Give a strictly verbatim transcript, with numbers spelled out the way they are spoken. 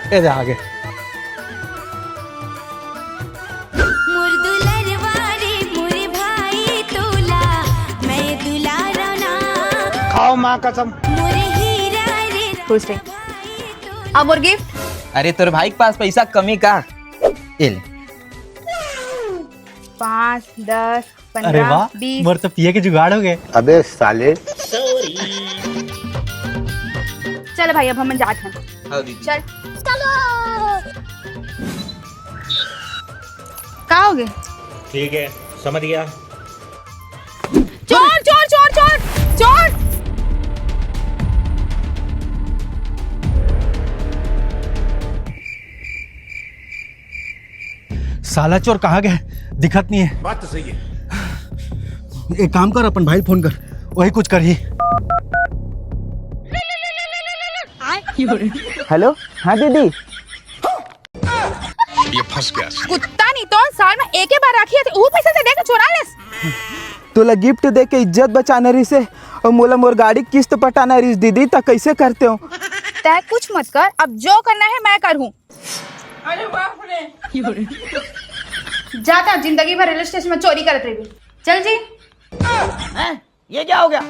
ए दे आगे। मोर दुलरवा रे मोर भाई तोला मैं दुलारना। खाओ माँ कसम। मोर हीरा रे खुश रहे। भाई तोला। अब और गिफ्ट? अरे, तोर भाई के पास पैसा कमी का? ए ले। पाँच, दस, अरे पंद्रह, वाह, बीस। मोर तो पिए के जुगाड़ हो गए। अबे साले। चल भाई, अब हम जात हैं। हाँ दीदी। चल। का हो गए? ठीक है, समझ गया। चोर, चोर, चोर, चोर, चोर। साला चोर कहाँ गए? दिखत नहीं है। बात तो सही है। एक काम कर, अपन भाई फोन कर, वही कुछ कर ही। हेलो, हाँ दीदी। ये फंस गया। कुत्ता नहीं तो साल में एक ही बार राखी आथे, वो पैसा तो देके चुरा लेस। तोला गिफ्ट दे के इज्जत बचाना रहिस हे, अउ मोला मोर गाड़ी के किस्त पटाना रहिस दीदी, त कैसे करते हो? तय कुछ मत कर, अब जो करना है मैं करूँ। जाता जिंदगी भर रेलवे स्टेशन में चोरी करत रही। चल जी। ये क्या हो गया?